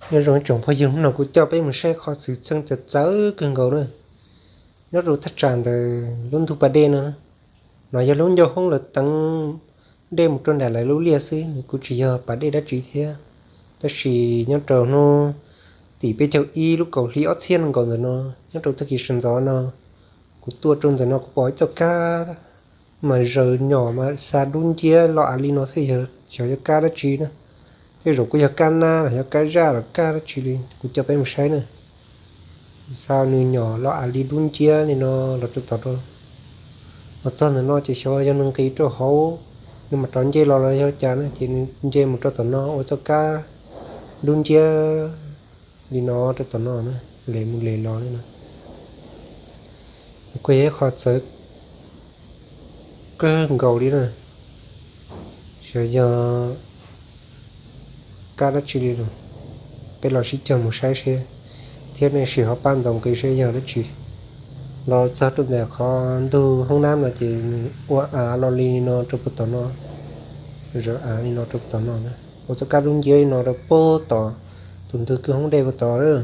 Nyob zoo ib tsoom phooj ywg, hnub no kuv coj peb mus saib qhov xwm txheej txawv txawv kawg nkaus na. Nyob rau thaj tsam ntawm lub ntug pas dej no, no yog lub ncauj hoob lawv teev dej mus rau nram lawv lub liaj xwb, nws kuj tsis yog pas dej dab tsi thiab. Tab sis nyob rau hnub tim peb caug ib lub kaum hli ob txhiab nees nkaum ntawm no, nyob rau tag kis sawv ntxov no, kuv tuaj rau ntawm no kuv pom ib txoj kab mas zaws nyom mas xa dub nciab los av li no xwb, xyov yog kab dab tsi na. Tej zaum kuj yog kab nab los yog kab zaj los kab dab tsi li, kuv coj peb mus saib na. Xa nws nyom los av li dub nciab li no los rau tom, los txog ntawm no ces xyov yog nws nqis rau hauv, nws mam rov nce los los yog cas na, ces nws nce mus rau tom no ua txoj kab dub nciab li no rau tom no na, les mus les los li no. Kuj yog ib qho txawv kawg nkaus li na, xyov yog kab dab tsi li los, peb los sib cog mus saib seb, thiab nej sim ho pab ntaus nqi seb yog dab tsi. Los txog rau ntawm qhov ntug hoob nab no ces nws ua av los li no rau puag tom no, zaws av li no rau puag tom no, ua txoj kab dub nciab li no rau puag tom tus ntug kwj hoob dej puag tod lawm.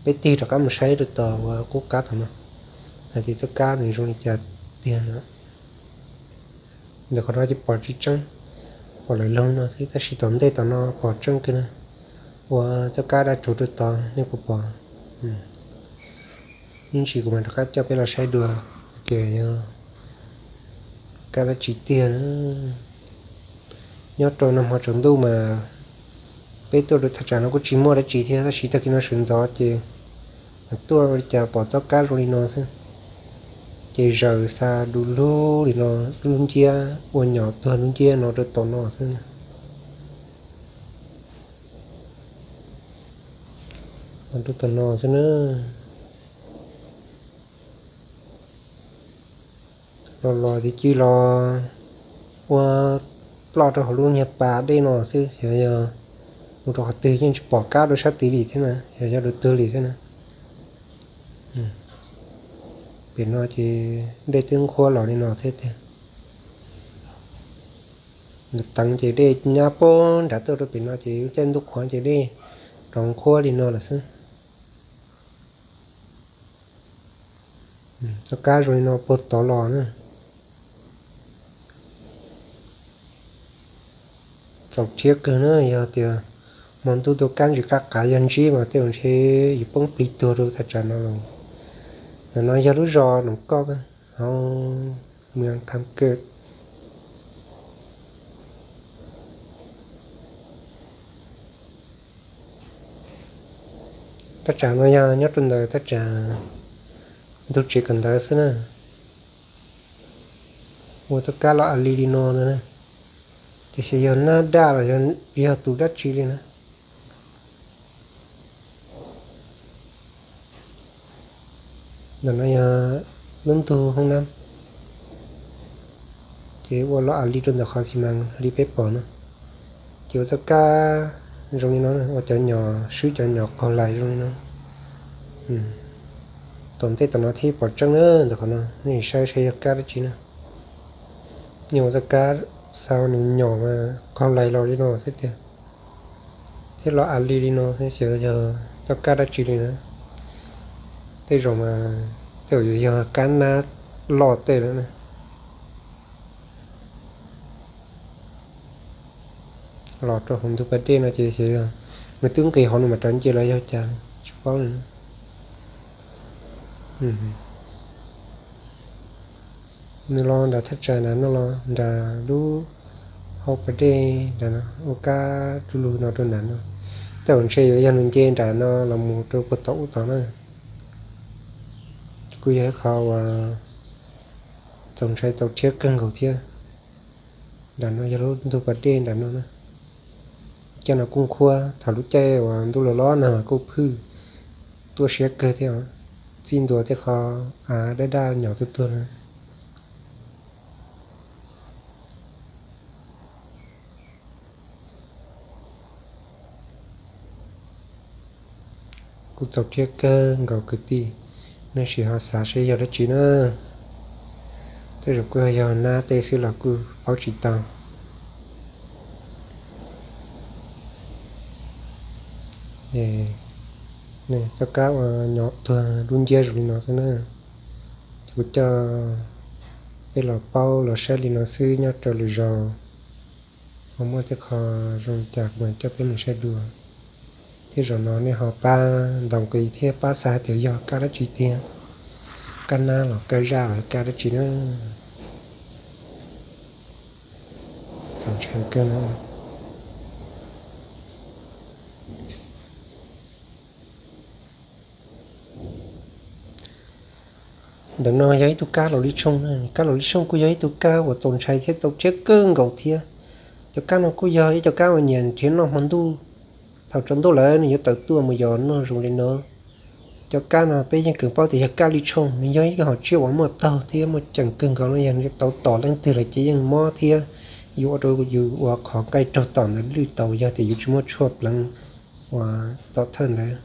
Peb tig rov qab mus saib rau tom uas qub qab tom no, hais tias txoj kab nws zoo li cas tiag na. Ntawm qhov no ces pom tsis tseeb, pom lawm loog no xwb, tab sis tom ntej tom no pom tseeb kawg na. Ua txoj kab dab tsuv rau tod nej puas pom? Ib ntsis kuv mam rov qab coj peb los saib dua, ces yog kab dab tsi tiag na. Nyob rau nag hmo tsaus ntuj mas peb tuaj rau thaj tsam no kuj tsis muaj dab tsi thiab, tab sis tag kis no sawv ntxov ces tuaj ua li cas pom txoj kab zoo li no xwb, ces zaws xa du lug li no, dub nciab ua nyom tuag dub nciab no rau tom no xwb. Rau tom no xwb na. Los los ces cia li los ua ploj rau hauv lub niag pas dej no xwb, xyov yog mus rau qhov twg yeej tsis pom kab rau sab tid li thiab na, xyov yog dua tuag li thiab na. Pem no ces dej twb nqhuab los li no thiab tiag. Lawv teev ces dej nyab puag nrad tuaj rau pem no ces lub caij ntuj qhuav ces dej rov nqhuab li no lawm xwb. Txoj kab zoo li no puag tod los na. Txaus rhiab kawg na, yog tias hmo ntuj tuaj kab ntsis kab qav yog ntsib mas tej zaum ntshe yuav poob plig tuag rau thaj tsam no los. Ntawm no yog lub zos Noom Koj, hauv Mws Kham Kawm. Thaj tsam no yog nyob rau ntawm thaj tsam ntug tsev kawm ntawv xwb na. Ua txoj kab los av li li no na, ces xyov yog nab daj los yog tus dab tsi li na. Ntawm no yog lub ntug hoob nab, ces ua los av li rau ntawm qhov xi mas li peb pom no, ces ua txoj kab zoo li no, ua cov nyom swb cov nyom qaug lais zoo li no. Tom ntej tom no thiaj pom tseeb na, ntawm qhov no nej saib saib yog kab dab tsi na. Yeej ua txoj kab xa nws nyom mas qaug lais los li no xwb tiag, thiab los av li li no xwb, xyov yog txoj kab dab tsi li na. Tej zaum mas tej zaum yuav yog kab nab loj tej lawm na. Los rau hauv ntug pas dej no ces xyov yog nws twb nqis hauv nws mam rov nce los yog cas tsis paub li. Nws los nram thaj tsam nram no los nram lub hauv pas dej nram no ua kab du lug no rau nram no. Tej zaum ntshe yuav yog nws nce nram no los mus rau puag tom ub tod na. Kuj yog ib qho uas txaus ntshai txaus rhiab kawg nkaus thiab. Nram no yog lub ntug pas dej nram no na. Caij no kuj nqhuab, thaum lub caij uas ntuj los los nag mas kuj phwj tuaj siab kawg thiab, txij ntua tej qho av daj daj nyom tuag tuag na. Kuj txaus rhiab kawg nkaus kwv tij, nej sim ho xav seb yog dab tsi na. Tej zaum kuj yog nab tej xwb los kuj paub tsis tau. Es txoj kab uas nyob tuag dub nciab zoo li no xwb na. Ces kuv coj peb los paub los saib li no xwb nyob rau lwm zaus. Ho muaj tej qho zoo li cas kuv mam coj peb mus saib dua. Thiab zaum no nej ho pab ntaus nqi thiab pab xav hais tias yog kab dab tsi tiag, kab nab los kab zaj los kab dab tsi na. Txaus ntshai kawg na. Ntawm no yog ib tug kab laus li tshooj. Kab laus li tshooj kuj yog ib tug kab uas txaus ntshai thiab txaus rhiab kawg nkaus thiab. Cov kab no kuj yog ib cov kab uas nyiam nrhiav noj hmo ntuj. Thaum tsaus ntuj lawm nws yuav tawm tuaj mus yos noj zoo li no. Cov kab no peb yeej kawm paub tias yog kab li tshooj, nws yog ib hom tsiaj uas muaj taug thiab muaj ceem kawg nkaus no. Yog nws tau tom leej twg lawm ces yeej mob thiab yuav ua rau yus ua qhov nqaij raug tom ntawd lwj tau yog tias yus tsis muaj tshuaj pleev uas tom thawj ntawd.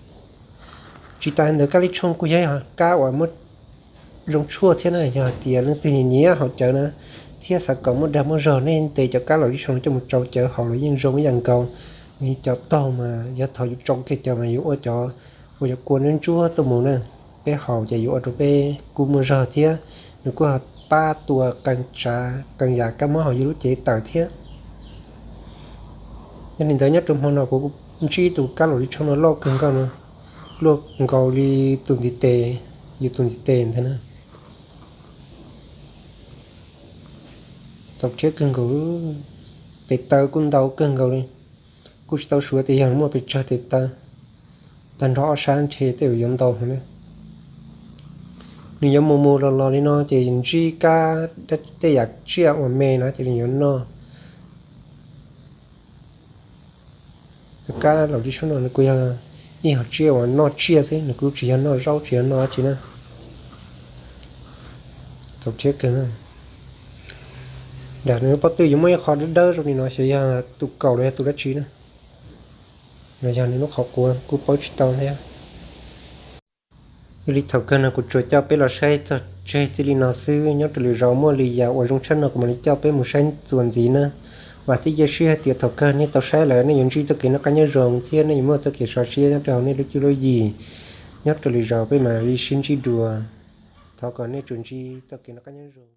Tsis tas ntawd kab li tshooj kuj yog ib hom kab uas muaj zoo tshuaj thiab na. Yog hais tias leej twg nyiam nyiam haus cawv na thiab xav kom muaj dag muaj zog, nej ntes cov kab laus li tshooj no coj mus tsau cawv haus los yeej zoo ib yam nkaus. Nws cov taug mas yog thaum yus tsau kiag cawv mas yuav ua cov, ua cov kua ntsuab ntsuab tuaj mus na. Peb haus ces yuav ua rau peb kuj muaj zog thiab nws kuj pab tua qee tsav qee yam kab mob hauv yus lub cev tawm thiab. Yog li ntawd nyob rau hmo no kuv ntsib tus kab laus li tshooj no loj kawg nkaus no, loj nkaus li tus ntiv tes, yus tus ntiv tes ntag na. Txaus rhiab kawg nkaus, tes taw kuj ntau kawg nkaus li. Kuj tsis tau suav tias yog muaj pes tsawg tes taw, tag nrho ob sab nrhe tej zaum yuav ntau heev na. Nws yuav mus mus los los li no ces ntsib kab, tej yam tsiaj uas me no ces nws yuav noj. Tus kab laus li tshooj no nws kuj yog ib hom tsiaj uas noj tsiaj xwb, nws kuj tsis yog noj zaub tsis yog noj dab tsi na. Txaus rhiab kawg na. Nram nws pob tw yuav muaj ib qho dawb dawb zoo li no xyov yog tus kaus los yog tus dab tsi na, los yog nws lub qhov quav kuj paub tsis tau thiab. Yog li thaum kawg no kuv tsuas coj peb los saib txog tseg txij li no xwb, nyob rau lwm zaus muaj li yam uas zoo tshaj no kuv mam li coj peb mus saib txuas ntxiv na. Vam thiab cia siab hais tias thaum kawg nej tau saib lawm nej yuav ntsib txoj kev noj qab nyob zoo thiab nej yuav muaj txoj kev sov siab nyob rau hauv nej lub cuab lub yig. Nyob rau lwm zaus peb mam li sib ntsib dua. Thov kom nej tsuas ntsib txoj kev noj qab nyob zoo.